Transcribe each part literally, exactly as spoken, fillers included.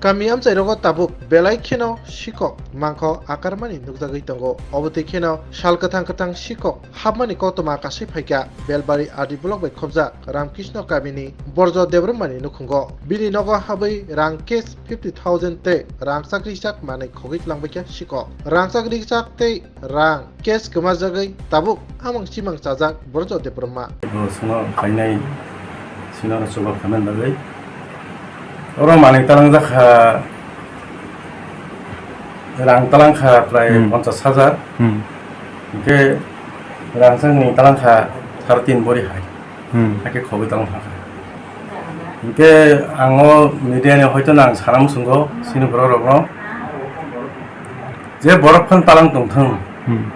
Kami amchairogo tabuk belai kheno sikok mangkho akarmani nukjagwi tongo. Obo twi kheno sal kwthang kwthang sikok hapmani koktwma kasui phaikha Belbari R D block bai khobjak Ramkrishna kamini Borjo Debbarmani nukhungo. Bini nogo habwi rang cash fifty thousand tei rangchak richak manwi khogwi twlangbaikha sikok. Rangchak richak tei rang cash kwmajagwi tabuk amang chimang chajak Borjo Debbarma. Bo sono khainai sinano chuba khanan bagwi. Oro manwi talangjak kha, rang talangkha prai Hmm. ponchas hajar. Hmm. Hingke rangchakni talangkha saro tin bori hai. Hmm. Hake khogwi talangkha. Hingke ang o media ni hoito nang sana muchungo sini borok rokno. Je borok phan talang tongthung, Hmm.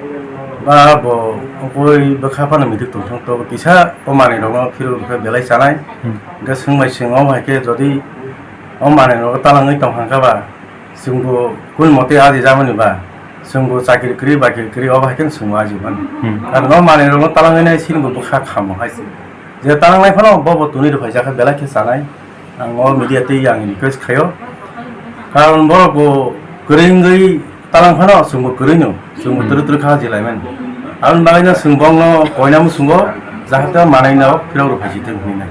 ba bo oi bwkha phano midik tongthung, to kisa o manwi rokno phirok rwkhe belai chanai. Hmm. Hwnkhe swngbai swng, omo hai khe jodi o manwi rokno talangwi tong kha ba, chwngbo kun mote aji jamani ba, chwngbo chakri kwrwi bakri kwrwi obo hai khe chwngbo aji mano. Hmm. Karon o manwi rokno talangwi nai sini bo bwkha khamo hai se. Je talangnai phano bo bo twnwi rwphai jakha belai khe chanai. Ang o media twi ang request khaio. Karon borok bo kwrwi wngwi talang phano chwngbo kwrwi no, chwngbo Hmm. twrwk twrwk kha jilaimani. Aboni bagwi no chwng bongno koina muchungo jahate manwi no phirok rwphai jitwng hinwi nai.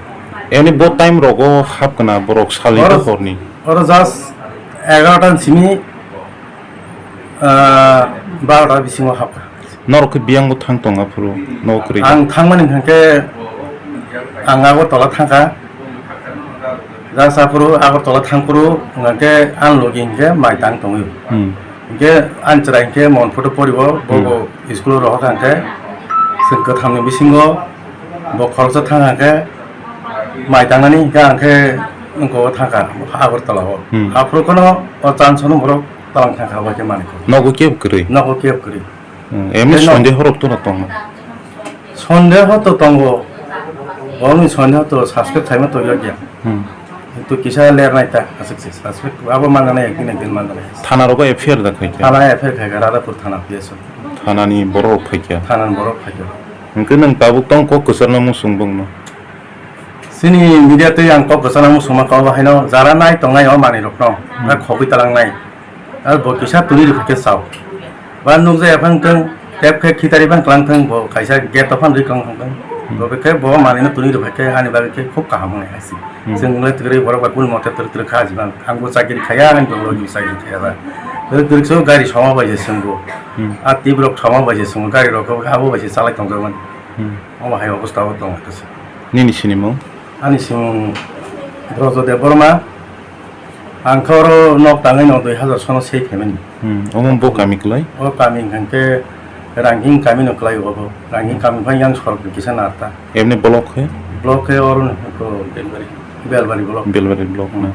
Eni bo time rogo hap kana borok salni Oro, horni. Oro just egarota ni simi, ah, barota bisingo hapkha. Norok khe biyang bo thang tong aphuru nogo kwrwi. Ang thangmani hwnkhe ang Agartala thangkha. Jasa phuru Agartala thangphuru hwnkhe ang logi hwnkhe mai tang tongwi. Hmm. Hwnkhe ang chwrai hwnkhe Monphoto poribo, bo Hmm. bo school rohor hwnkhe chwng kwthamni bisingo bo khoroksa thang hwnkhe mai tangnani hwnkhe ang khe wngkho thangkha Agartala o. Hmm. Aphuru kheno o chance no borok talang thangkha bai khe manwi kho. Nogo kebo kwrwi? Nogo kebo kwrwi. Hmm, emni Eno. Sondeho rok to na tong? Sondeho to tongo. Bongni sondeho to suspect khaima to yokya. Hmm. To kisa ler nai ta asik se suspect abo manna nai ekdin ekdin manna nai. Thana rogo F I R da khai khe? Thana F I R khai kha Radhapur thana P S O. Thana ni borok rok khai khe? Thana ni borok khai khe. Hwnkhe nwng tabuk tong kok kwchar na muchung bongno? Chini media twi ang kok kwchar na muchung ma kok haino jara nai tong nai o manwi rok no. Hmm. Ba khogwi talang nai. Ar bo kisa tuni rwkha khe sao. Ba nukjaya phang thung, tep khe khitari phang klang thung, bo kaisa gate o phang rwi klang thung thung. Hmm. Bo khe bo manwi no tuni rwkha khe ani bagwi khe khub kaham wngnai hai se. Hmm. Chwng le twrwi borok bai kunu mote twrwi twrwi kha jibang. Ang bo chakiri khaya, ani bo logi chakiri khaya ba. Twrwi twrwi so gari soma bai je chwng bo. Hmm. A twi borok soma bai je chwng bo, gari rok abo bai se chalai tong jak mani. Hmm. Omo hai obostha o tong kha se. Nini sinimung? Ani simung Brojo Debbarma. Ang khe oro nok tangwi no dui hazar sono sei phaimani. Hmm, omo bo kami kwlai? O kami hwnkhe Rangking kami no kwlai obo. Rangking kami phai yang sorok ni kisa narta. Emni block khe? Block khe oro no ko Belbari. Belbari block. Belbari block na.